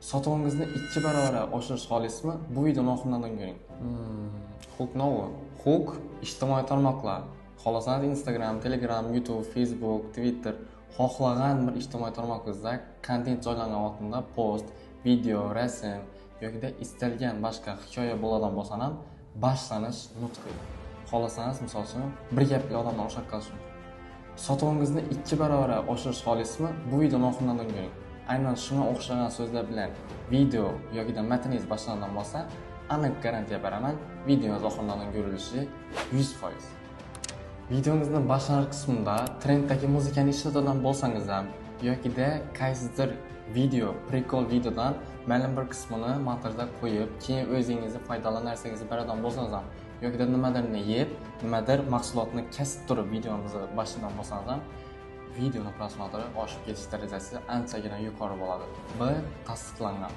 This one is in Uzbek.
Sotuvingizni 2 barobar oshirish xohlaysizmi? Bu videoni oxiridan ko'ring. Hook novi. Hook ijtimoiy tarmoqlar. Xohlasangiz Instagram, Telegram, YouTube, Facebook, Twitter, xohlagan bir ijtimoiy tarmoqingizda kontent joylangan vaqtida post, video, rasm yoki istalgan boshqa hikoya bo'ladigan bo'lsa ham boshlanish nutqi. Xohlasangiz, misol uchun, bir gapli odamni oshkor qilish mumkin. Sotuvingizni 2 barobar oshirish xohlaysizmi? Bu videoni oxiridan ko'ring. Aynan shunga o'xshagan so'zlar bilan video yoki matningiz boshlangan bo'lsa, aniq garantiya beraman, videongiz oxiridan ko'rilishi 100%. Videongizni boshlanish qismida trenddagi muzikani ishlatadigan bo'lsangiz ham yoki qaysidir video, prikol videodan ma'lum bir qismini montajda qo'yib, keyin o'zingizni foydali narsangizni beradigan bo'lsangiz ham yoki nimadirni yeb, nimadir mahsulotni kesib turib videongizni boshlagan bo'lsangiz ham videoni prosmotri oshib ketish darajasi anchagina yuqori bo'ladi. Bu tasdiqlangan.